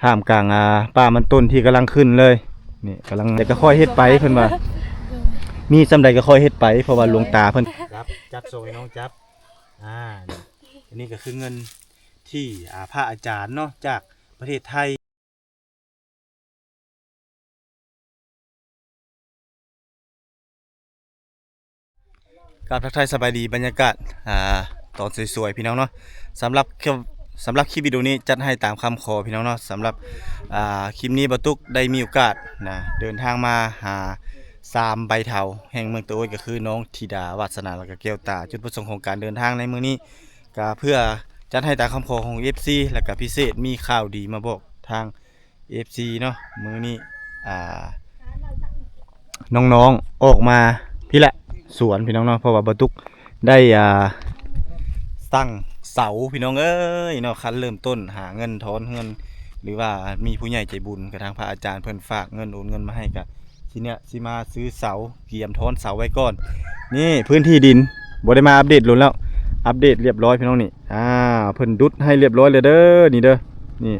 ທ່າມກາງ ອ່າ ປ່າມັນຕົ້ນທີ່ກຳລັງຂຶ້ນເລີຍ. ນີ້ກຳລັງ ແຕ່ກໍຄ່ອຍເຮັດໄປ ເພິ່ນວ່າ ມີສ່ຳໃດກໍຄ່ອຍເຮັດໄປ ເພາະວ່າຫຼວງຕາເພິ່ນ ຈັບ ຈັບ ໂຊໃຫ້ນ້ອງຈັບ. ອ່າ ອັນນີ້ກໍຄືເງິນທີ່ ອ່າ ພະອາຈານເນາະ ຈາກປະເທດໄທ. ກາບທັກທາຍສະບາຍດີ ບັນຍາກາດ ອ່າ ຕອນສວຍໆ ພີ່ນ້ອງເນາະ. ສຳລັບ ສຳລັບຄລິບວິດີໂອນີ້ ຈັດໃຫ້ຕາມຄຳຂໍ ພີ່ນ້ອງເນາະ. ສຳລັບ ອ່າ ຄລິບນີ້ ບ່າວຕຸກໄດ້ມີໂອກາດນະ ເດີນທາງມາຫາສາມໃບເຖົ້າແຫ່ງເມືອງຕະໂອ້ຍ ກໍຄືນ້ອງທິດາ ວາດສະໜາ ແລ້ວກໍແກ້ວຕາ. ຈຸດປະສົງຂອງການເດີນທາງໃນມື້ນີ້ ກໍເພື່ອຈັດໃຫ້ຕາມຄຳຂໍຂອງເອັຟຊີ ແລ້ວກໍພິເສດມີຂ່າວດີມາບອກທາງ ເອັຟຊີ ເນາະ. ມື້ນີ້ ອ່າ ນ້ອງໆ ອອກມາພີ້ແຫຼະ ສວນ ພີ່ນ້ອງເນາະ, ເພາະວ່າບ່າວຕຸກໄດ້ ອ່າ ສ້າງເສົາ ພີ່ນ້ອງເອີຍເນາະ. ຄັນເລີ່ມຕົ້ນຫາເງິນຖອນເຮືອນ ຫຼືວ່າມີຜູ້ໃຫຍ່ໃຈບຸນ ກະທາງພະອາຈານເພິ່ນຝາກເງິນ ໂອນເງິນມາໃຫ້ ກະຊິເນຍ ຊິມາຊື້ເສົາ ກຽມຖອນເສົາໄວ້ກ່ອນ. ນີ້ພື້ນທີ່ດິນ ບໍ່ໄດ້ມາອັບເດດດົນແລ້ວ ອັບເດດລຽບຮ້ອຍ ພີ່ນ້ອງ. ນີ້ ອ່າ ເພິ່ນດຸດໃຫ້ລຽບຮ້ອຍແລ້ວເດີ ນີ້ເດີ ນີ້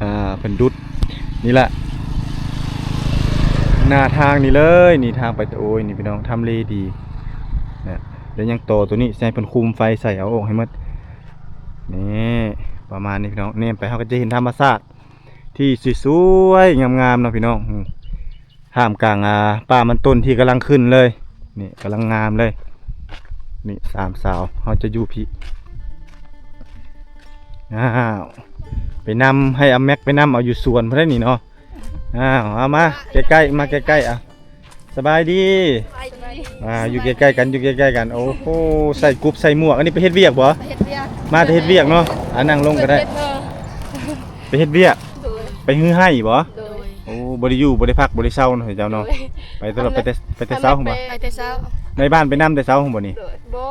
ອ່າ ເພິ່ນດຸດ ນີ້ແຫຼະ ໜ້າທາງນີ້ເລີຍ ນີ້ທາງໄປ. ໂອ້ຍ ນີ້ ພີ່ນ້ອງ ທຳເລດີນະ. ແລ້ວຍັງຕໍ່ໂຕນີ້ ໃຫ້ເພິ່ນຄຸມໄຟໃສ່ ເອົາອອກໃຫ້ໝົດ. ນີ້ ປະມານນີ້ ພີ່ນ້ອງ ແນມໄປ ເຮົາກໍຈະເຫັນທຳມະຊາດ ທີ່ສວຍໆ ງາມໆ ເນາະ ພີ່ນ້ອງ. ທ່າມກາງ ອ່າ ປ່າມັນຕົ້ນທີ່ກຳລັງຂຶ້ນເລີຍ ນີ້ກຳລັງງາມເລີຍ. ນີ້ສາມສາວ ເຮົາຈະຢູ່ພີ້. ອ້າວ ໄປນຳ ໃຫ້ອາແມັກໄປນຳເອົາຢູ່ສວນພຸ້ນແຫຼະນີ້ເນາະ. ອ້າວ ເອົາມາໃກ້ໆ ມາໃກ້ໆ ອ່ະ. ສະບາຍດີ ສະບາຍດີ ອ່າ ຢູ່ໃກ້ໆ ກັນ ຢູ່ໃກ້ໆ ກັນ. ໂອ້ໂຫ ໃສ່ກຸບໃສ່ໝວກ ອັນນີ້ໄປເຮັດວຽກບໍ່? ໄປເຮັດວຽກ ມາແຕ່ເຮັດວຽກເນາະ. ອ່າ ນັ່ງລົງກໍໄດ້ ເຮັດເດີ ໄປເຮັດວຽກ ໂດຍ ໄປຮື້ໄຮ່ບໍ່? ໂດຍ ໂອ້ ບໍ່ໄດ້ຢູ່ ບໍ່ໄດ້ພັກ ບໍ່ໄດ້ເຊົາເນາະເຈົ້າເນາະ. ໂດຍ ໄປຕະຫຼອດ ໄປແຕ່ ໄປແຕ່ເຊົ້າພຸ້ນບໍ່? ໄປແຕ່ເຊົ້າ ນາຍບ້ານໄປນຳແຕ່ເຊົ້າພຸ້ນບໍ່ນີ້? ໂດຍ ບໍ່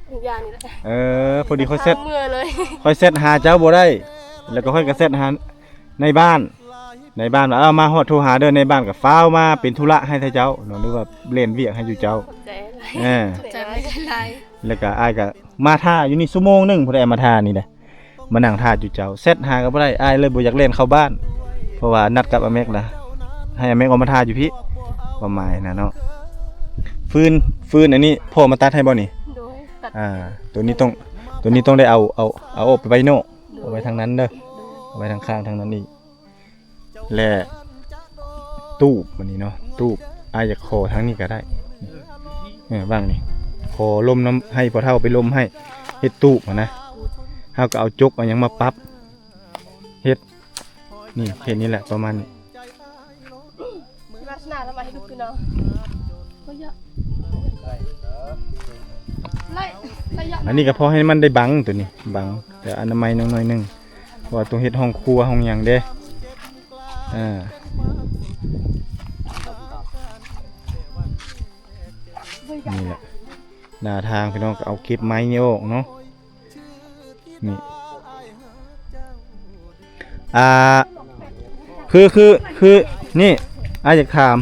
ທຸກຢ່າງນີ້ແຫຼະ. ເອີ ພໍດີຂ້ອຍແຊັດ ຂ້ອຍແຊັດຫາເຈົ້າບໍ່ໄດ້ ແລ້ວກໍຂ້ອຍກໍແຊັດຫານາຍບ້ານ ນາຍບ້ານວ່າ ເອົາ ມາຮອດໂທຫາເດີ. ນາຍບ້ານກໍຟ້າວມາເປັນທຸລະໃຫ້ແທ້ເຈົ້າເນາະ ຫຼືວ່າແລ່ນວຽກໃຫ້ຢູ່ເຈົ້າ. ຂອບໃຈ ເອີ ຂອບໃຈຫຼາຍໆ. ແລ້ວກໍອ້າຍກໍມາຖ້າຢູ່ນີ້ຊົ່ວໂມງໜຶ່ງ ຜູ້ໃດມາຖ້ານີ້ແຫຼະ ມານັ່ງຖ້າຢູ່ເຈົ້າ. ແຊັດຫາກໍບໍ່ໄດ້ ອ້າຍເລີຍບໍ່ຢາກແລ່ນເຂົ້າບ້ານ ເພາະວ່ານັດກັບອາແມັກລະ ໃຫ້ອາແມັກອອກມາຖ້າຢູ່ພີ້ ຄວາມໝາຍນະເນາະ. ຟືນ ຟືນອັນນີ້ພໍ່ມາຕັດໃຫ້ບໍ່ນີ້? ໂດຍ ຕັດ ອ່າ ໂຕນີ້ຕ້ອງ ໂຕນີ້ຕ້ອງໄດ້ເອົາ ເອົາ ເອົາອອກໄປໄວ້ນອກ ໂດຍ ເອົາໄວ້ທາງນັ້ນເດີ ໂດຍ ເອົາໄວ້ທາງຂ້າງທາງນັ້ນອີກ. ແລະ ຕູບອັນນີ້ເນາະ ຕູບ ອ້າຍຢາກຂໍທາງນີ້ກໍໄດ້ ເອີ ວາງນີ້ ຂໍລົມນຳ ໃຫ້ພໍ່ເຖົ້າໄປລົມໃຫ້ ເຮັດຕູບຫັ້ນນະ. ເຮົາກໍເອົາຈົກເອົາຫຍັງມາປັບ ເຮັດ ນີ້ ເຮັດນີ້ແຫຼະ ປະມານນີ້. ລັກສະນະລະມາເຮັດລູກຄືເນາະ ອັນນີ້ກໍພໍໃຫ້ມັນໄດ້ບັງ ໂຕນີ້ບັງ ແຕ່ອະນາໄມໜ້ອຍໜຶ່ງ ເພາະວ່າຕ້ອງເຮັດຫ້ອງຄົວຫ້ອງຫຍັງເດ້. ອ່າ ນີ້ແຫຼະ ໜ້າທາງ ພີ່ນ້ອງ ກໍເອົາເກັບໄມ້ນີ້ອອກເນາະ. ນີ້ ອ່າ ຄື ຄື ຄື ນີ້ ອ້າຍຢາກຖາມ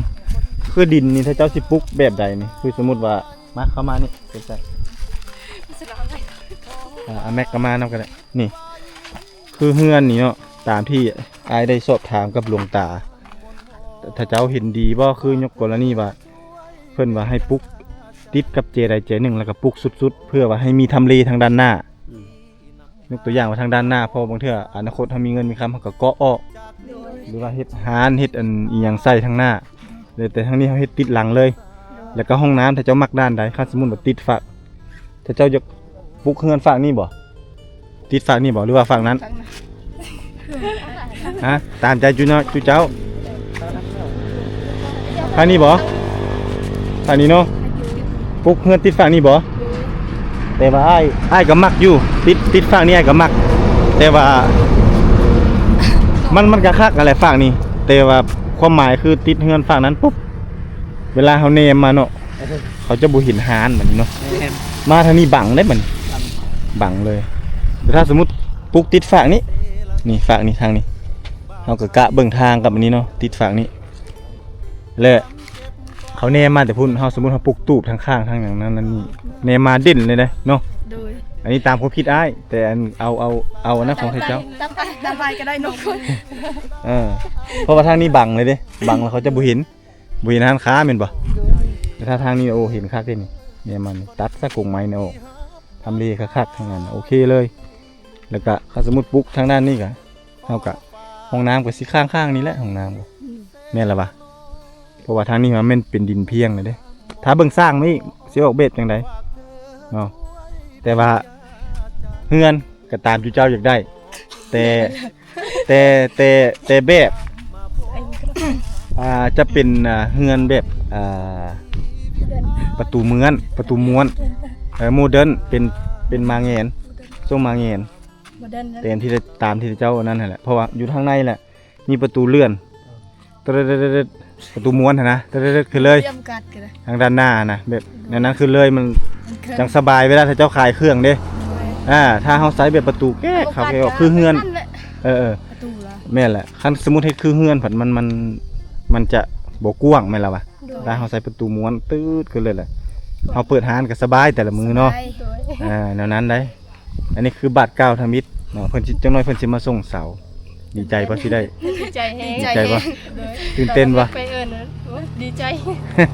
ຄືດິນນີ້ ຖ້າເຈົ້າຊິປຸກແບບໃດນີ້? ຄືສົມມຸດວ່າ ມາ ເຂົ້າມານີ້ໃກ້ໆ ອ່າ ອາແມັກກໍມານຳກໍໄດ້. ນີ້ ຄືເຮືອນນີ້ເນາະ ຕາມທີ່ອ້າຍໄດ້ສອບຖາມກັບຫຼວງຕາ ຖ້າເຈົ້າເຫັນດີບໍ່? ຄືຍົກກໍລະນີວ່າ ເພິ່ນວ່າໃຫ້ປຸກຕິດກັບເຈໃດເຈໜຶ່ງ ແລ້ວກໍປຸກສຸດໆ ເພື່ອວ່າໃຫ້ມີທຳເລທາງດ້ານໜ້າ. ອືມ ຍົກຕົວຢ່າງວ່າທາງດ້ານໜ້າ ເພາະບາງເທື່ອອະນາຄົດເຮົາມີເງິນມີຄຳ ເຮົາກໍເກາະອອກ ໂດຍ ຫຼືວ່າເຮັດຮ້ານ ເຮັດອັນອີ່ຫຍັງໃສ່ທາງໜ້າ ແຕ່ທາງນີ້ເຮົາເຮັດຕິດຫຼັງເລີຍ. ໂດຍ ແລ້ວກໍຫ້ອງນ້ຳ ຖ້າເຈົ້າມັກດ້ານໃດ ຄັນສົມມຸດວ່າຕິດຟາກ ຖ້າເຈົ້າຢາກປຸກເຮືອນຟາກນີ້ບໍ່? ຕິດຟາກນີ້ບໍ່ ຫຼືວ່າຟາກນັ້ນ? ຟາກນັ້ນ ຮະ? ຕາມໃຈຈຸເນາະ ຈຸເຈົ້າ. ຟາກນີ້ບໍ່? ຟາກນີ້ເນາະ. ປຸກເຮືອນຕິດຟາກນີ້ບໍ່? ແຕ່ວ່າອ້າຍ ອ້າຍກໍມັກຢູ່ ຕິດ ຕິດຟາກນີ້ອ້າຍກໍມັກ ແຕ່ວ່າມັນ ມັນກໍຄັກຫັ້ນແຫຼະຟາກນີ້ ແຕ່ວ່າຄວາມໝາຍຄືຕິດເຮືອນຟາກນັ້ນປຸບ ເວລາເຮົາແນມມາເນາະ ເຂົາຈະບໍ່ເຫັນຮ້ານບັດນີ້ເນາະ. ແມ່ນ ມາທາງນີ້ບັງເດ້ບັດນີ້ ບັງ ບັງເລີຍ. ແຕ່ຖ້າສົມມຸດປຸກຕິດຟາກນີ້ ນີ້ ຟາກນີ້ ທາງນີ້ ເຮົາກໍກະເບິ່ງທາງກັບອັນນີ້ເນາະ ຕິດຟາກນີ້ ແລະ ເຂົາແນມມາແຕ່ພຸ້ນ ເຮົາສົມມຸດເຮົາປຸກຕູບທາງຂ້າງທາງຫຍັງນັ້ນນັ້ນນີ້ ແນມມາເດັ່ນເລີຍເດ້ເນາະ. ໂດຍ ອັນນີ້ຕາມຄວາມຄິດອ້າຍ ແຕ່ອັນ ເອົາ ເອົາ ເອົາອັນນັ້ນຂອງເຂົາເຈົ້າ ຕາມໄປ ຕາມໄປກໍໄດ້ເນາະ ເອີ ເພາະວ່າທາງນີ້ບັງເລີຍເດ້ ບັງແລ້ວເຂົາຈະບໍ່ເຫັນ ບໍ່ເຫັນຮ້ານຄ້າແມ່ນບໍ່? ແຕ່ຖ້າທາງນີ້ ໂອ້ ເຫັນຄັກເດ້ນີ້ ແມ່ນມັນຕັດຊະກົງໄມ້ນີ້ອອກ ທຳເລຄັກໆ ທາງນັ້ນ ໂອເຄເລີຍ. ແລ້ວກະຄັນສົມມຸດປຸກທາງດ້ານນີ້ກະ ເຮົາກະ ຫ້ອງນ້ຳກໍຊິຂ້າງໆ ນີ້ແຫຼະ ຫ້ອງນ້ຳກໍ ອືມ ແມ່ນລະວະ ເພາະວ່າທາງນີ້ມັນແມ່ນເປັນດິນພຽງແລ້ວເດ້ ຖ້າເບິ່ງສ້າງມາອີກ ຊິອອກແບບຈັ່ງໃດເນາະ ແຕ່ວ່າເຮືອນກໍຕາມຈຸເຈົ້າຢາກໄດ້ ແຕ່ ແຕ່ ແຕ່ ແຕ່ແບບ ອ່າ ຈະເປັນ ອ່າ ເຮືອນແບບ ອ່າ ປະຕູເມືອນ ປະຕູມ້ວນ ເອີ ໂມເດີນ ເປັນ ເປັນໝາແງນ ຊົງໝາແງນ ໂມເດີນ ແຕ່ທີ່ ຕາມທີ່ເຈົ້າອັນນັ້ນຫັ້ນແຫຼະ ເພາະວ່າຢູ່ທາງໃນແຫຼະ ມີປະຕູເລື່ອນ ຕະເລິດໆ ປະຕູມ້ວນຫັ້ນນະ ຕະເລິດໆ ຂຶ້ນເລີຍ ຕຽມກັດກັນນະ ທາງດ້ານໜ້ານະ ແບບ ອືມ ແນວນັ້ນຂຶ້ນເລີຍ ມັນ ມັນຂຶ້ນ ຈັ່ງສະບາຍເວລາຖ້າເຈົ້າຂາຍເຄື່ອງເດ້ ໂດຍ ອ່າ ຖ້າເຮົາໃຊ້ແບບປະຕູແກ້ ເອົາ ເຂົ້າແກ້ອອກ ກັດ ຄືເຮືອນ ນັ້ນແຫຼະ ເອີໆ ປະຕູລະ ແມ່ນແຫຼະ ຄັນສົມມຸດເຮັດຄືເຮືອນພັດ ມັນ ມັນ ມັນຈະບໍ່ກວ້າງແມ່ນລະວະ ໂດຍ ຖ້າເຮົາໃຊ້ປະຕູມ້ວນ ຕື້ດຂຶ້ນເລີຍແຫຼະ ເຮົາເປີດຮ້ານກໍສະບາຍແຕ່ລະມື້ເນາະ ສະບາຍ ໂດຍ ອ່າ ແນວນັ້ນໄດ໋. ອັນນີ້ຄືບາດກ້າວທຳອິດເນາະ ເພິ່ນຊິ ຈັກໜ້ອຍເພິ່ນຊິມາສົ່ງເສົາ ດີໃຈບໍ່ຊິໄດ້? ດີໃຈແຮງ ດີໃຈບໍ່? ຕື່ນເຕັ້ນບໍ່? ໄປເອີ້ນ ໂອ້ຍ ດີໃຈ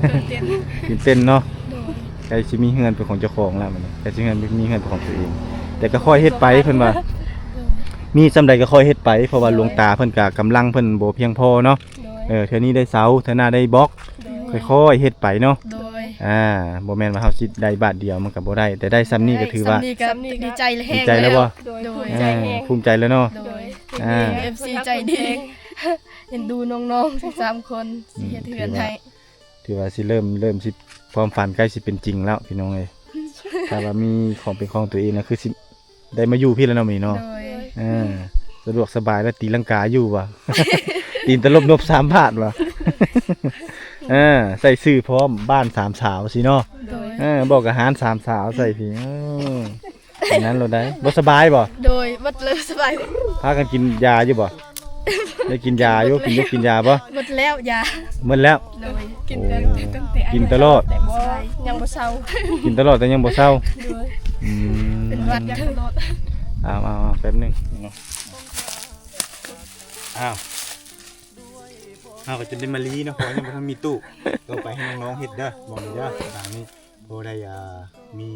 ຕື່ນເຕັ້ນ ຕື່ນເຕັ້ນເນາະ ໂດຍ ໃກ້ຊິມີເຮືອນເປັນຂອງເຈົ້າຂອງແລ້ວບັດນີ້ ໃກ້ຊິເຮືອນ ມີເຮືອນເປັນຂອງຕົວເອງ ແຕ່ກໍຄ່ອຍເຮັດໄປ ເພິ່ນວ່າ ໂດຍ ມີສ່ຳໃດກໍຄ່ອຍເຮັດໄປ ເພາະວ່າ ໂດຍ ຫຼວງຕາເພິ່ນກໍກຳລັງເພິ່ນບໍ່ພຽງພໍເນາະ ໂດຍ ເອີ ເທື່ອນີ້ໄດ້ເສົາ ເທື່ອໜ້າໄດ້ບລັອກ ໂດຍ ຄ່ອຍໆເຮັດໄປເນາະ ໂດຍ ອ່າ ບໍ່ແມ່ນວ່າເຮົາຊິໄດ້ບາດດຽວມັນກໍບໍ່ໄດ້ ແຕ່ໄດ້ສ່ຳນີ້ກໍຖືວ່າ ສ່ຳນີ້ກໍດີໃຈແຮງ ດີໃຈແລ້ວບໍ່? ໂດຍ ໂດຍ ພູມໃຈແຮງ ອ່າ ພູມໃຈແລ້ວເນາະ ໂດຍ ອ່າ ເອັຟຊີ ໃຈດີ ເອັນດູນ້ອງໆທັງສາມຄົນ ອືມ ຊິເຮັດເຮືອນໃຫ້ ຖືວ່າ ຖືວ່າຊິເລີ່ມ ເລີ່ມຊິ ຄວາມຝັນໃກ້ຊິເປັນຈິງແລ້ວພີ່ນ້ອງເອີຍ ຖ້າວ່າມີຂອງເປັນຂອງຕົວເອງນະ ຄືຊິ ໄດ້ມາຢູ່ພີ້ແລ້ວເນາະ ມື້ນີ້ເນາະ ໂດຍ ເອີ ສະດວກສະບາຍແລ້ວ ຕີລັງກາຢູ່ວ່າ ຕີນຕະຫຼົບນົບສາມບາດວ່າ ເອີ ໃສ່ຊື່ພ້ອມ ບ້ານສາມສາວຊີ້ເນາະ ໂດຍ ເອີ ບອກກະຮ້ານສາມສາວໃສ່ພີ້ ເອີ ອັນນັ້ນໂລດໄດ໋ ບໍ່ສະບາຍບໍ່? ໂດຍ ໝົດເລີຍ ສະບາຍ ພາກັນກິນຢາຢູ່ບໍ່? ໄດ້ກິນຢາຢູ່ ກິນຢູ່ ກິນຢາບໍ່? ໝົດແລ້ວຢາ ໝົດແລ້ວ ໂດຍ ກິນແຕ່ ໂອ້ ຕັ້ງແຕ່ ກິນຕະຫຼອດ ແຕ່ບໍ່ ຍັງບໍ່ເຊົາ ກິນຕະຫຼອດແຕ່ຍັງບໍ່ເຊົາ ໂດຍ ອືມ ເປັນຫວັດ ກິນຕະຫຼອດ ອ້າວ ອ້າວ ແປັບໜຶ່ງເນາະ ອ້າວ ເຮົາກໍຈົນໄດ້ມາລີເນາະ ເພາະວ່າຍັງບໍ່ທັນມີຕູ້ ຕໍ່ໄປໃຫ້ນ້ອງໆເຮັດເດີ ບອກເດີ ທາງນີ້ ບໍ່ໄດ້ ອ່າ ມີ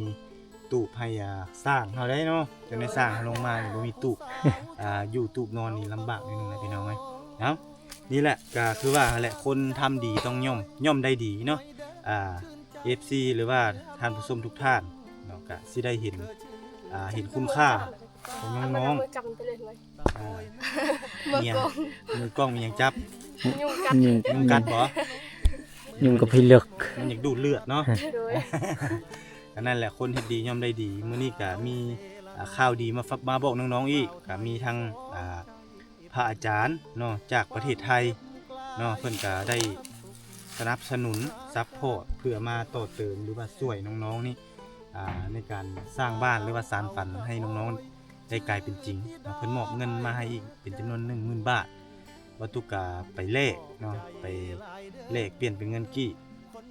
ຕູບໃຫ້ ອ່າ ຊ້າງເຮົາໄດ້ເນາະ ຈັ່ງໄດ້ຊ້າງເຮົາລົງມານີ້ ບໍ່ມີຕູບ ອ່າ ຢູ່ຕູບນອນນີ້ລຳບາກໜ້ອຍໜຶ່ງນະພີ່ນ້ອງເອີຍ ເອົ້າ ນີ້ແຫຼະ ກໍຄືວ່າຫັ້ນແຫຼະ ຄົນທຳດີຕ້ອງຍ່ອມ ຍ່ອມໄດ້ດີເນາະ ອ່າ ເອັຟຊີ ຫຼືວ່າທ່ານຜູ້ຊົມທຸກທ່ານເນາະ ກໍຊິໄດ້ເຫັນ ອ່າ ເຫັນຄຸນຄ່າຂອງນ້ອງໆ ອ່າ ມືກ້ອງ ມືກ້ອງມີຫຍັງຈັບ? ຍຸງກັດ ຍຸງກັດບໍ່? ຍຸງກັດພິລຶກ ມັນຢາກດູດເລືອດເນາະ ໂດຍ ອັນນັ້ນແຫຼະ ຄົນເຮັດດີຍ່ອມໄດ້ດີ ມື້ນີ້ກະມີ ອ່າ ຂ່າວດີມາຝາກ ມາບອກນ້ອງໆອີກ ກະມີທັງ ອ່າ ພະອາຈານເນາະ ຈາກປະເທດໄທເນາະ ເພິ່ນກະໄດ້ສະໜັບສະໜູນ ຊັບພອດ ເພື່ອມາຕໍ່ເຕີມ ຫຼືວ່າຊ່ວຍນ້ອງໆນີ້ ອ່າ ໃນການສ້າງບ້ານ ຫຼືວ່າສານຝັນໃຫ້ນ້ອງໆ ໄດ້ກາຍເປັນຈິງເນາະ ເພິ່ນມອບເງິນມາໃຫ້ອີກເປັນຈຳນວນໜຶ່ງໝື່ນບາດ ວ່າຕຸກກະໄປແລກເນາະ ໄປແລກປ່ຽນເປັນເງິນກີບ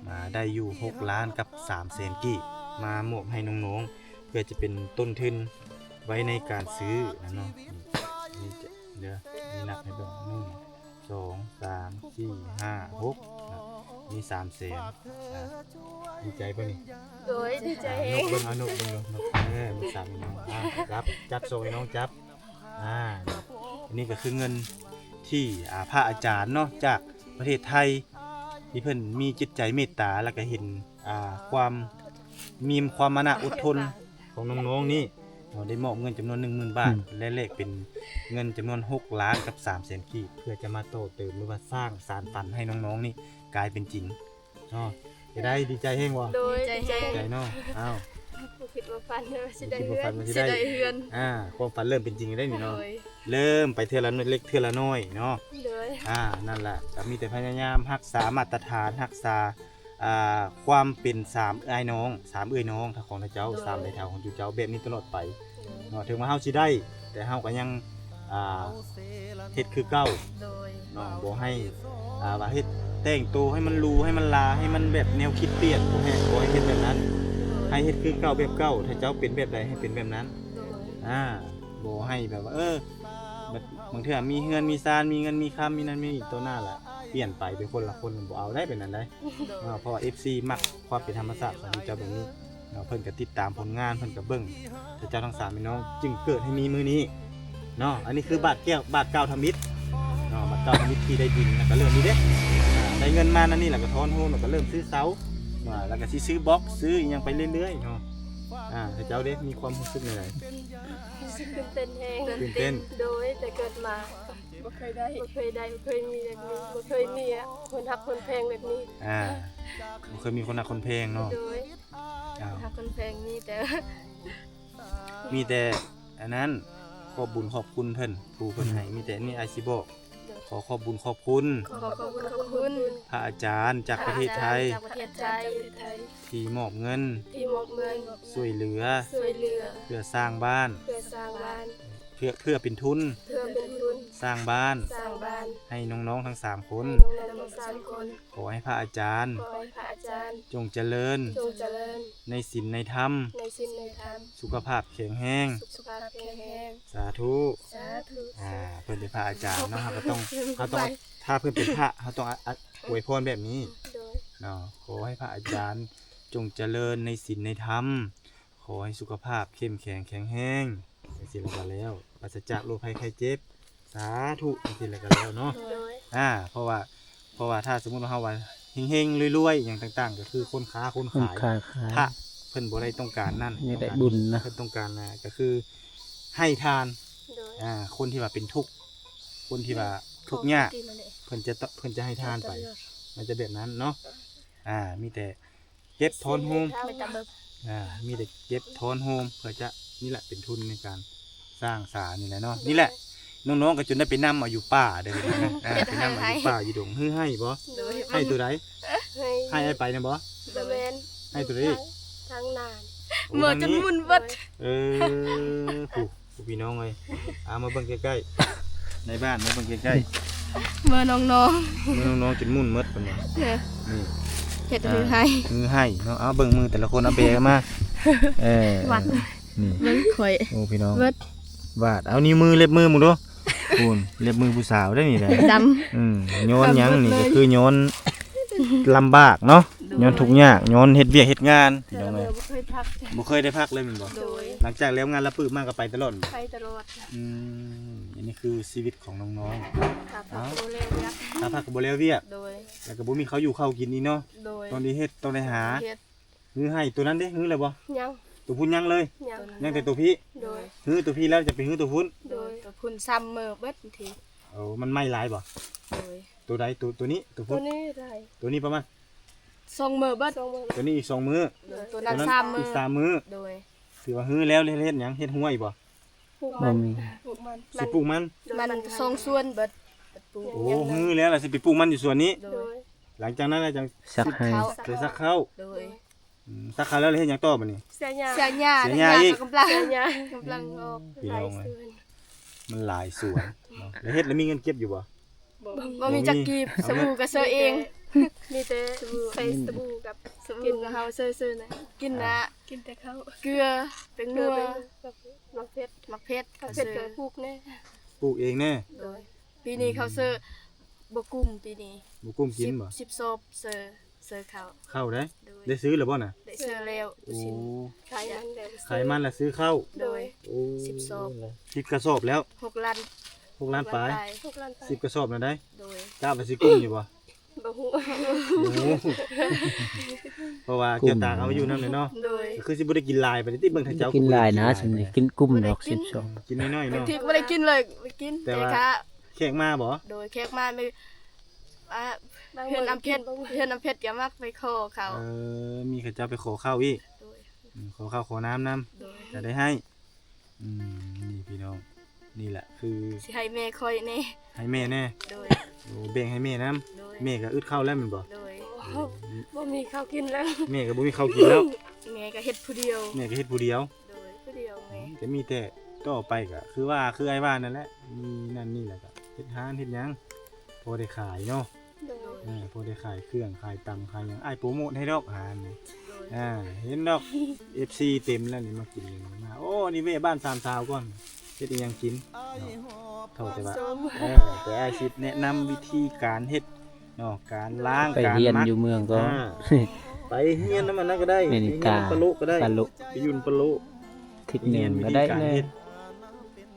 ມາໄດ້ຢູ່ຫົກລ້ານກັບສາມແສນກີບ ມາມອບໃຫ້ນ້ອງໆ ເພື່ອຈະເປັນຕົ້ນທຶນໄວ້ໃນການຊື້ນັ້ນເນາະ ນີ້ ນີ້ເດີ ນີ້ນັບໃຫ້ເບິ່ງ ໜຶ່ງ ສອງ ສາມ ສີ່ ຫ້າ ຫົກ ເນາະ ມີສາມແສນ ອ່າ ດີໃຈບໍ່ນີ້? ໂດຍ ດີໃຈ ອ່າ ເອງ ນົບເບິ່ງ ເອົານົບເບິ່ງດູ ນົບ ເອີ ນົບສາມ ນ້ອງ ອ່າ ຈັບ ຈັບ ສົ່ງໃຫ້ນ້ອງຈັບ ອ່າ ອັນນີ້ກໍຄືເງິນທີ່ ອ່າ ພະອາຈານເນາະ ຈາກປະເທດໄທ ທີ່ເພິ່ນມີຈິດໃຈເມດຕາ ແລ້ວກໍເຫັນ ອ່າ ຄວາມ ມີຄວາມມານະອົດທົນຂອງນ້ອງໆນີ້ ເນາະ ໄດ້ມອບເງິນຈຳນວນໜຶ່ງໝື່ນບາດ ອືມ ແລະ ແລກເປັນເງິນຈຳນວນຫົກລ້ານກັບສາມແສນກີບ ເພື່ອຈະມາຕໍ່ເຕີມ ຫຼືວ່າສ້າງສານຝັນໃຫ້ນ້ອງໆນີ້ກາຍເປັນຈິງເນາະ ຈະໄດ້ດີໃຈແຮງບໍ່? ໂດຍ ດີໃຈແຮງ ດີໃຈເນາະ ອ້າວ ບໍ່ຄິດບໍ່ຝັນວ່າຊິໄດ້ເຮືອນ ບໍ່ຄິດບໍ່ຝັນວ່າຊິໄດ້ ຊິໄດ້ເຮືອນ ອ່າ ຄວາມຝັນເລີ່ມເປັນຈິງແລ້ວນີ້ເນາະ ໂດຍ ເລີ່ມໄປເທື່ອລະເລັກເທື່ອລະນ້ອຍເນາະ ໂດຍ ອ່າ ນັ້ນລະ ກໍມີແຕ່ພະຍາຍາມຮັກສາມາດຕະຖານ ຮັກສາ ອ່າ ຄວາມເປັນສາມອ້າຍນ້ອງ ສາມເອື້ອຍນ້ອງ ຂອງເຈົ້າ ໂດຍ ສາມໄດເຖົ້າຂອງເຈົ້າ ແບບນີ້ຕະຫຼອດໄປ ໂດຍ ເນາະ ເຖິງວ່າເຮົາຊິໄດ້ ແຕ່ເຮົາກໍຍັງ ອ່າ ເຮັດຄືເກົ່າ ໂດຍ ເນາະ ບໍ່ໃຫ້ ອ່າ ວ່າເຮັດແຕ່ງໂຕໃຫ້ມັນຫຼູ ໃຫ້ມັນຫຼາ ໃຫ້ມັນແບບແນວຄິດປ່ຽນ ບໍ່ໃຫ້ ບໍ່ໃຫ້ເຮັດແບບນັ້ນ ໂດຍ ໃຫ້ເຮັດຄືເກົ່າແບບເກົ່າ ຖ້າເຈົ້າເປັນແບບໃດໃຫ້ເປັນແບບນັ້ນ. ໂດຍ. ອ່າ ບໍ່ໃຫ້ແບບວ່າ ເອີ ບາງເທື່ອມີເຮືອນມີຊານ ມີເງິນມີຄຳ ມີນັ້ນມີນີ້ ຕໍ່ໜ້າລະປ່ຽນໄປເປັນຄົນລະຄົນ ບໍ່ເອົາໄດ້ ເປັນນັ້ນໄດ໋. ໂດຍ. ເນາະ ເພາະວ່າເອັຟຊີມັກຄວາມເປັນທຳມະຊາດຂອງເຈົ້າແບບນີ້ເນາະ ເພິ່ນກໍຕິດຕາມຜົນງານ ເພິ່ນກໍເບິ່ງ ແຕ່ເຈົ້າທັງສາມພີ່ນ້ອງຈຶ່ງເກີດໃຫ້ມີມື້ນີ້ເນາະ. ອັນນີ້ຄືບາດແກ້ວ ບາດກ້າວທຳອິດເນາະ ບາດກ້າວທຳອິດທີ່ໄດ້ດິນ ແລ້ວກໍເລີ່ມນີ້ເດ້ ອ່າ ໄດ້ເງິນມານັ້ນນີ້ ແລ້ວກໍຖອນໂຮມ ແລ້ວກໍເລີ່ມຊື້ເສົາ ອ່າ ແລ້ວກໍຊິຊື້ບລັອກ ຊື້ອີ່ຫຍັງໄປເລື້ອຍໆເນາະ. ອ່າ ເຈົ້າເດ້ ມີຄວາມຮູ້ສຶກແນວໃດ? ຕື່ນເຕັ້ນແຮງ. ຕື່ນເຕັ້ນ. ໂດຍ ແຕ່ເກີດມາບໍ່ເຄີຍໄດ້ ບໍ່ເຄີຍໄດ້ ບໍ່ເຄີຍມີແບບນີ້ ບໍ່ເຄີຍມີຄົນຮັກຄົນແພງແບບນີ້. ອ່າ ບໍ່ເຄີຍມີຄົນຮັກຄົນແພງເນາະ. ໂດຍ. ອ້າວ ຮັກຄົນແພງມີແຕ່ ມີແຕ່ອັນນັ້ນ ຂອບບຸນຂອບຄຸນເພິ່ນ ຜູ້ເພິ່ນໃຫ້ ມີແຕ່ນີ້ອ້າຍຊິບອກ ໂດຍ ຂໍຂອບບຸນຂອບຄຸນ ຂໍຂອບບຸນຂອບຄຸນພະອາຈານຈາກປະເທດໄທ ພະອາຈານຈາກປະເທດໄທ ທີ່ມອບເງິນ ທີ່ມອບເງິນ ຊ່ວຍເຫຼືອ ຊ່ວຍເຫຼືອ ເພື່ອສ້າງບ້ານ ເພື່ອສ້າງບ້ານ ເພື່ອ ເພື່ອເປັນທຶນ ເພື່ອເປັນທຶນ ສ້າງບ້ານ ສ້າງບ້ານ ໃຫ້ນ້ອງໆທັງສາມຄົນ ໃຫ້ນ້ອງໆທັງສາມຄົນ. ຂໍໃຫ້ພະອາຈານ ຂໍໃຫ້ພະອາຈານ ຈົ່ງຈະເລີນ ຈົ່ງຈະເລີນ ໃນສິນໃນທຳ ໃນສິນໃນທຳ ສຸຂະພາບແຂງແຮງ ສຸຂະພາບແຂງແຮງ. ສາທຸ ສາທຸ. ອ່າ ເພິ່ນເປັນພະອາຈານເນາະ ເຮົາກໍຕ້ອງ ເຮົາຕ້ອງ ຖ້າເພິ່ນເປັນພະ ເຮົາຕ້ອງອະ ອະ ອວຍພອນແບບນີ້ ໂດຍ ເນາະ. ຂໍໃຫ້ພະອາຈານຈົ່ງຈະເລີນໃນສິນໃນທຳ ຂໍໃຫ້ສຸຂະພາບເຂັ້ມແຂງແຂງແຮງ ຈັ່ງຊີ້ແລ້ວກໍແລ້ວ ປາສະຈາກໂລກໄພໄຂ້ເຈັບ. ສາທຸ ຈັ່ງຊີ້ແລ້ວກໍແລ້ວເນາະ. ໂດຍ. ອ່າ ເພາະວ່າ ເພາະວ່າຖ້າສົມມຸດວ່າເຮົາວ່າເຮັງໆ ລວຍໆ ຫຍັງຕ່າງໆ ກໍຄືຄົນຄ້າຄົນຂາຍ ຄົນຄ້າຂາຍ ພະເພິ່ນບໍ່ໄດ້ຕ້ອງການນັ້ນ ນີ້ແຫຼະບຸນນະ ເພິ່ນຕ້ອງການນະ ກໍຄືໃຫ້ທານ. ໂດຍ. ອ່າ ຄົນທີ່ວ່າເປັນທຸກ ຄົນທີ່ວ່າທຸກຍາກ ເພິ່ນຈະ ເພິ່ນຈະໃຫ້ທານໄປ ມັນຈະແບບນັ້ນເນາະ. ອ່າ ມີແຕ່ ເກັບຖອນໂຮມ ອ່າ ມີແຕ່ເກັບຖອນໂຮມ ເພື່ອຈະ ນີ້ແຫຼະ ເປັນທຶນໃນການສ້າງສານີ້ແຫຼະເນາະ. ໂດຍ. ນີ້ແຫຼະ ນ້ອງໆກໍຈົນໄດ້ໄປນຳເອົາຢູ່ປ່າເດີ້ ອ່າ ໄປນຳເອົາຢູ່ປ່າຢູ່ດົງ. ຮືໄຮ່ບໍ່? ໂດຍ. ໄຮ່ໂຕໃດ? ໄຮ່ ໄຮ່ອ້າຍໄປນະບໍ່? ບໍ່ແມ່ນ ໄຮ່ໂຕໃດ? ທາງ ທາງນານ. ໂອ້ ເໝີຈົນໝຸ່ນເບິດ. ເອີ ຜູ້ ໂອ້ ພີ່ນ້ອງເອີຍ ເອົາມາເບິ່ງໃກ້ໆ ໃນບ້ານມາເບິ່ງໃກ້ໆ ເມີນ້ອງໆ ເມີນ້ອງໆຈົນໝຸ່ນໝົດເພິ່ນວ່າ. ເອີ ນີ້ ເຮັດ ອ່າ ຮືໄຮ່ ຮືໄຮ່ເນາະ. ເອົາເບິ່ງມືແຕ່ລະຄົນ ເອົາແບມາ. ເອີ ວາດ ນີ້ ເບິ່ງຂ້ອຍ ໂອ້ ພີ່ນ້ອງ ວາດ ເອົານິ້ວມື ເລັບມືມຶງດູ. ພຸ້ນ ເລັບມືຜູ້ສາວເດ້ນີ້ນະ ດຳ. ອືມ ຍ້ອນຫຍັງນີ້ ດຳເບິດເລີຍ ກໍຄືຍ້ອນລຳບາກເນາະ. ໂດຍ. ຍ້ອນທຸກຍາກ ຍ້ອນເຮັດວຽກເຮັດງານ ພີ່ນ້ອງເອີຍ ບໍ່ເຄີຍພັກ ບໍ່ເຄີຍໄດ້ພັກເລີຍແມ່ນບໍ່? ໂດຍ. ຫຼັງຈາກແລ້ວງານລະປຶມາກໍໄປຕະຫຼອດ ໄປຕະຫຼອດ. ອືມ ອັນນີ້ຄືຊີວິດຂອງນ້ອງໆ. ຖ້າພັກກໍບໍ່ແລ້ວວຽກ ຖ້າພັກກໍບໍ່ແລ້ວວຽກ. ໂດຍ. ແລ້ວກໍບໍ່ມີເຂົ້າຢູ່ເຂົ້າກິນອີກເນາະ. ໂດຍ. ຕ້ອງໄດ້ເຮັດ ຕ້ອງໄດ້ຫາ ເຮັດ. ຮືໄຮ່ໂຕນັ້ນເດ້ ຮືແລ້ວບໍ່? ຍັງ. ໂຕພຸ້ນຍັງເລີຍ? ຍັງ ຍັງແຕ່ໂຕພີ້? ໂດຍ. ຮືໂຕພີ້ແລ້ວຈະໄປຮືໂຕພຸ້ນ? ໂດຍ. ໂຕພຸ້ນຊ້ຳເມີເບິດບາງທີ. ໂອ້ ມັນໄໝ້ຫຼາຍບໍ່? ໂດຍ. ໂຕໃດ? ໂຕ ໂຕນີ້ ໂຕພຸ້ນ? ໂຕນີ້ໄດ້ ໂຕນີ້ປະມານສອງມື້ເບິດ. ສອງມື້. ໂຕນີ້ອີກສອງມື້. ໂດຍ. ໂຕນັ້ນສາມມື້. ອີກສາມມື້. ໂດຍ. ຖືວ່າຮືແລ້ວ ເຮັດຫຍັງ? ເຮັດຮົ້ວອີກບໍ່? ປູກມັນ. ບໍ່ມີ. ປູກມັນ. ຊິປູກມັນ? ມັນສອງສວນເບິດ. ປູກ. ໂອ້ ຮືແລ້ວລະຊິໄປປູກມັນຢູ່ສວນນີ້? ໂດຍ. ຫຼັງຈາກນັ້ນລະຈັ່ງສັກໄຮ່. ໄປສັກເຂົ້າ. ໂດຍ. ອືມ ສັກເຂົ້າແລ້ວເຮັດຫຍັງຕໍ່ບາດນີ້? ເສຍຫຍ້າ. ເສຍຫຍ້າ. ເສຍຫຍ້າອີກ. ກຳລັງ ເສຍຫຍ້າ ກຳລັງອອກ. ພີ່ນ້ອງເອີຍ ມັນຫຼາຍສວນເນາະ. ແລ້ວເຮັດແລ້ວມີເງິນເກັບຢູ່ບໍ່? ບໍ່ ບໍ່ມີຈັກກີບ. ເອົາ ສະບູ່ກໍເຊີເອງ. ມີແຕ່ສະບູ່ ໃສ່ສະບູ່ກັບ ສະບູ່ ກິນກັບເຮົາເຊີໆນະ. ກິນນະ ກິນແຕ່ເຂົ້າ ເກືອ ແປ້ງນົວ ແປ້ງນົວ ໝາກເຜັດ ໝາກເຜັດ ໝາກເຜັດກໍປູກແດ່ ປູກເອງແດ່. ໂດຍ. ປີນີ້ເຂົາເຊີບໍ່ກຸ້ມ ປີນີ້ບໍ່ກຸ້ມກິນບໍ່? ສິບ ສິບສອບເຊີ ເຊີເຂົ້າ ເຂົ້າໄດ໋. ໂດຍ. ໄດ້ຊື້ແລ້ວບໍ່ນະ? ໄດ້ຊື້ແລ້ວ. ໂອ້ ຂາຍມັນແລ້ວ ຂາຍມັນແລ້ວຊື້ເຂົ້າ. ໂດຍ. ໂອ້ ສິບສອບ ສິບກະສອບແລ້ວ. ຫົກລ້ານ ຫົກລ້ານປາຍ ຫົກລ້ານປາຍ ສິບກະສອບນະໄດ໋. ໂດຍ. ກະວ່າຊິກຸ້ມຢູ່ບໍ່? ບໍ່ຮູ້ ບໍ່ຮູ້ ເພາະວ່າແກ້ວຕາເຮົາຢູ່ນຳເນາະ. ໂດຍ. ກໍຄືຊິບໍ່ໄດ້ກິນຫຼາຍປານໃດຕິ ເບິ່ງຖ້າເຈົ້າກິນຫຼາຍນະ ສ່ຳນີ້ກິນກຸ້ມດອກ ສິບສອງ ກິນນ້ອຍໆເນາະ. ບາງທີກໍບໍ່ໄດ້ກິນເລີຍ ໄປກິນແຕ່ວ່າແຂກມາບໍ່? ໂດຍ. ແຂກມາ ອ່າ ເຮືອນອຳເພັດ ເຮືອນອຳເພັດກໍມັກໄປຂໍເຂົ້າ. ເອີ ມີເຂົາເຈົ້າໄປຂໍເຂົ້າອີກ. ໂດຍ. ອືມ ຂໍເຂົ້າຂໍນ້ຳນຳ. ໂດຍ. ກໍໄດ້ໃຫ້. ອືມ ນີ້ພີ່ນ້ອງ ນີ້ແຫຼະຄືຊິໃຫ້ແມ່ຂ້ອຍແດ່ ໃຫ້ແມ່ແດ່. ໂດຍ. ໂອ້ ແບ່ງໃຫ້ແມ່ນຳ. ໂດຍ. ແມ່ກໍອຶດເຂົ້າແລ້ວແມ່ນບໍ່? ໂດຍ. ອືມ ບໍ່ມີເຂົ້າກິນແລ້ວ ແມ່ກໍບໍ່ມີເຂົ້າກິນແລ້ວ. ແມ່ກໍເຮັດຜູ້ດຽວ ແມ່ກໍເຮັດຜູ້ດຽວ. ໂດຍ. ຜູ້ດຽວແມ່ ອືມ ກໍມີແຕ່ຕໍ່ໄປກໍຄືວ່າ ຄືອ້າຍວ່ານັ້ນແຫຼະ ມີນັ້ນນີ້ແລ້ວກໍເຮັດຮ້ານເຮັດຫຍັງ ພໍໄດ້ຂາຍເນາະ. ໂດຍ. ເອີ ພໍໄດ້ຂາຍເຄື່ອງຂາຍຕຳຂາຍຫຍັງ ອ້າຍໂປຣໂມດໃຫ້ດອກຮ້ານນີ້. ໂດຍ. ອ່າ ເຫັນດອກ ເອັຟຊີ ເຕັມແລ້ວນີ້ ມາກິນມາ. ໂອ້ ນີ້ແວ່ບ້ານສາມສາວກ່ອນ ເຮັດອີ່ຫຍັງກິນເນາະ. ເທົ່າແຕ່ວ່າ ເອີ ແຕ່ອ້າຍຊິແນະນຳວິທີການເຮັດເນາະ ການລ້າງ ໄປຮຽນ ການໝັກ ຢູ່ເມືອງກໍ ອ່າ ໄປຮຽນນຳອັນນັ້ນກໍໄດ້ ແມ່ນ ໄປຮຽນ ກາ ປະໂລະກໍໄດ້ ປະໂລະ ໄປຢູ່ນຳປະໂລະ ທິດໜຶ່ງກໍໄດ້ ໄປຮຽນວິທີການເຮັດ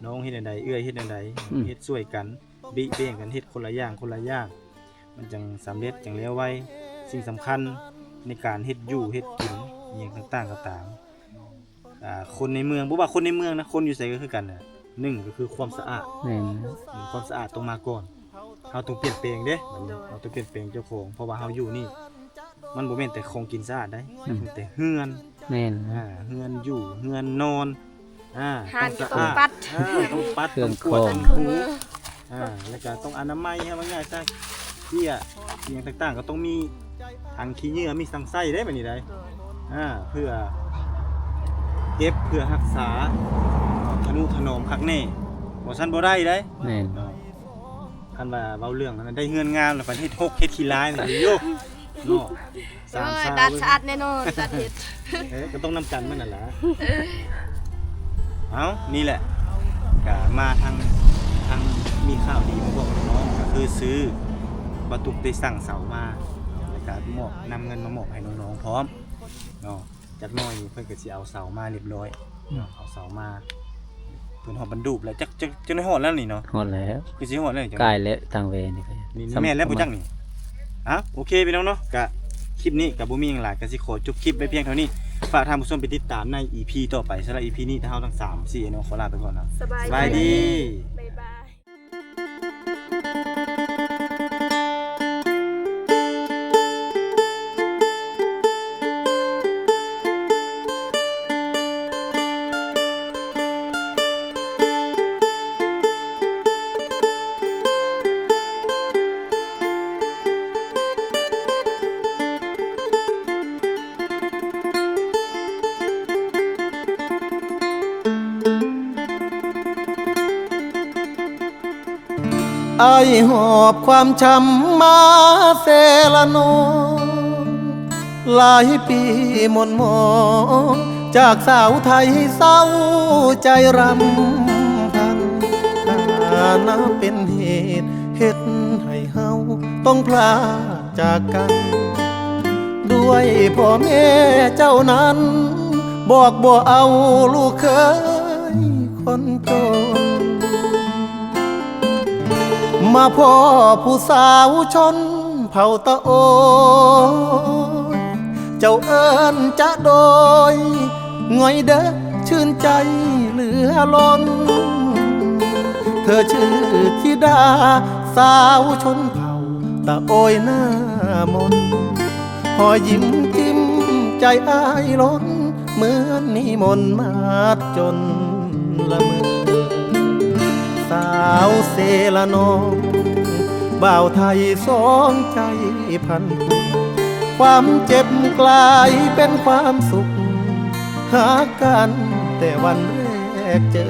ນ້ອງເຮັດແນວໃດ ເອື້ອຍເຮັດແນວໃດ ອືມ ເຮັດຊ່ວຍກັນ ບິແບ່ງກັນເຮັດຄົນລະຢ່າງ ຄົນລະຢ່າງ ມັນຈັ່ງສຳເລັດ ຈັ່ງແລ້ວໄວ. ສິ່ງສຳຄັນໃນການເຮັດຢູ່ເຮັດກິນ ອີ່ຫຍັງຕ່າງໆກໍຕາມ ອ່າ ຄົນໃນເມືອງ ບໍ່ວ່າຄົນໃນເມືອງນະ ຄົນຢູ່ໃສກໍຄືກັນນະ ໜຶ່ງກໍຄືຄວາມສະອາດ. ແມ່ນ ຄວາມສະອາດຕ້ອງມາກ່ອນ. ເຮົາຕ້ອງປ່ຽນແປງເດ້ ໂດຍ ເຮົາຕ້ອງປ່ຽນແປງເຈົ້າຂອງ ເພາະວ່າເຮົາຢູ່ນີ້ ມັນບໍ່ແມ່ນແຕ່ຂອງກິນສະອາດໃດ ອືມ ແຕ່ເຮືອນ ແມ່ນ ອ່າ ເຮືອນຢູ່ ເຮືອນນອນ ອ່າ ຮ້ານກໍຕ້ອງປັດ ຕ້ອງປັດ ເຄື່ອງຂອງ ຕ້ອງກວາດ ຕ້ອງຖູ ອ່າ ແລ້ວກໍຕ້ອງອະນາໄມ ໃຫ້ວ່າງ່າຍຊະ ເປ້ຍ ອີ່ຫຍັງຕ່າງໆ ກໍຕ້ອງມີຖັງຂີ້ເຫຍື້ອ ມີສັງໄຊເດ້ ແບບນີ້ໄດ໋ ອ່າ ເພື່ອເກັບ ເພື່ອຮັກສາ ທະນຸຖະໜອມຄັກແນ່ ບໍ່ຊັ້ນບໍ່ໄດ້ເດ້. ແມ່ນ ເນາະ ຄັນວ່າເວົ້າເລື່ອງນັ້ນ ໄດ້ເຮືອນງາມແລ້ວ ໄປເຮັດຮົກເຮັດຂີ້ລາຍນີ້ ໂຍກ ເນາະ ສາມ ເອີຍ ຊາວ ຕັດສະອາດແນ່ນອນ ຕັດເຮັດ ເອີ ກໍຕ້ອງນຳກັນມັນນັ້ນລະ. ເອົ້າ ນີ້ແຫຼະ ກໍມາທາງ ທາງມີຂ່າວດີມາບອກນ້ອງ ກໍຄືຊື້ ບ່າວຕຸກໄດ້ສັ່ງເສົາມາ ແລ້ວກໍມອບ ນຳເງິນມາມອບໃຫ້ນ້ອງໆພ້ອມເນາະ. ຈັກໜ້ອຍນີ້ເພິ່ນກໍຊິເອົາເສົາມາຮຽບຮ້ອຍເນາະ ອືມ ເອົາເສົາມາ ເພິ່ນຮອດບັນດູບແລ້ວ ຈັກ ຈັກ ຈັກໜ້ອຍຮອດແລ້ວນີ້ເນາະ. ຮອດແລ້ວ ຄືຊິຮອດແລ້ວນີ້ ໃກ້ແລ້ວ ທາງແວນີ້ກໍ ນີ້ແມ່ນແລ້ວບໍ່ຈັກນີ້. ອ່ະ ໂອເຄພີ່ນ້ອງເນາະ ກະຄລິບນີ້ກະບໍ່ມີຫຍັງຫຼາຍ ກະຊິຂໍຈົບຄລິບໄວ້ພຽງເທົ່ານີ້. ຝາກທ່ານຜູ້ຊົມໄປຕິດຕາມໃນອີພີຕໍ່ໄປ. ສຳລັບອີພີນີ້ ທາງເຮົາທັງສາມ ສີ່ ເນາະ ຂໍລາໄປກ່ອນເນາະ. ສະບາຍດີ ສະບາຍດີ ບາຍບາຍ. ອ້າຍຫອບຄວາມຊ້ຳມາເຊລະນອງ ຫຼາຍປີໝົນໝອງ ຈາກສາວໄທເສົ້າໃຈຣຳພັນ ຖານະເປັນເຫດເຮັດໃຫ້ເຮົາຕ້ອງພລາກຈາກກັນ ດ້ວຍພໍ່ແມ່ເຈົ້ານັ້ນ ບອກບໍ່ເອົາລູກເຂີຍຄົນຈົນ ມາພໍ້ຜູ້ສາວຊົນເຜົ່າຕາໂອຍ ເຈົ້າເອີ້ນຈະໂດຍ ງ່ອຍເດີ ຊື່ນໃຈເຫຼືອລົ້ນ ເທີຊື່ທິດາສາວຊົນເຜົ່າຕາໂອຍໜ້າມົນ ຮອຍຍິ້ມຈິ້ມໃຈອ້າຍລົ້ນ ເໝືອນນິມົນມາດຈົນລະເມີ ສາວເຊລະນອງ ບ່າວໄທສອງໃຈພັນຜູກ ຄວາມເຈັບກລາຍເປັນຄວາມສຸກ ຫາກັນແຕ່ວັນແລກເຈີ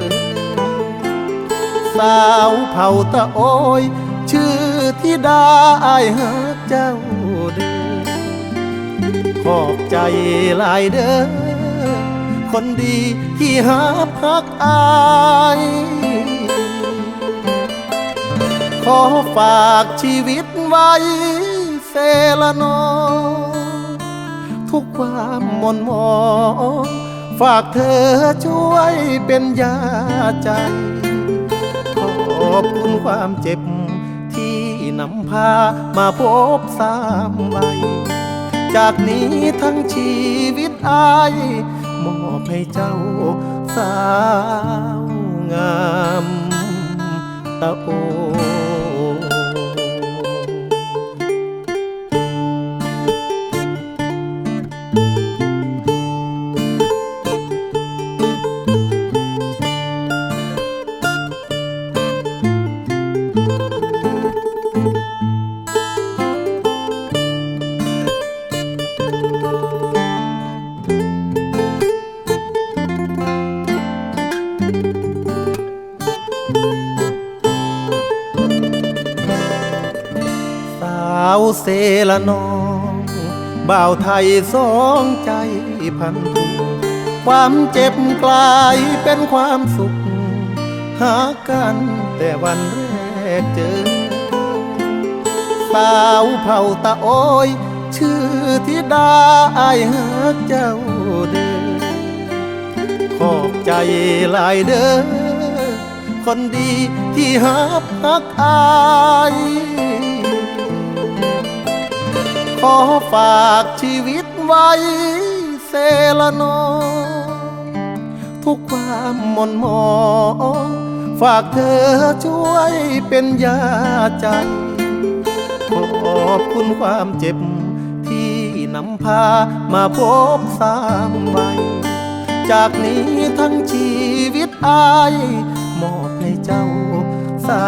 ສາວເຜົ່າຕາໂອຍ ຊື່ທິດາ ອ້າຍຮັກເຈົ້າເດີ ຂອບໃຈຫຼາຍເດີ ຄົນດີທີ່ຮັບຮັກອ້າຍ ຂໍຝາກຊີວິດໄວ້ເຊລະນອງ ທຸກຄວາມໝົນໝອງ ຝາກເທີຊ່ວຍເປັນຢາໃຈ ຂອບຄຸນຄວາມເຈັບ ທີ່ນຳພາມາພົບຊ້ຳໄວ້ ຈາກນີ້ທັງຊີວິດອ້າຍ ມອບໃຫ້ເຈົ້າສາວງາມຕາໂອ. ສາວເຊລະນອງ บ่าวไทยสองใจพันทุก ความเจ็บกลายเป็นความสุข หากันแต่วันแรกเจอ สาวเผ่าตะโอย ชื่อธิดา อ้ายฮักเจ้าเด้อ ขอบใจหลายเด้อ คนดีที่ฮับฮักอ้าย ขอฝากชีวิตไว้เสยละน้อ ทุกความหม่นหมอง ฝากเธอช่วยเป็นยาใจ ขอบคุณความเจ็บที่นำพามาพบสามวัย จากนี้ทั้งชีวิตอ้ายมอบให้เจ้าสา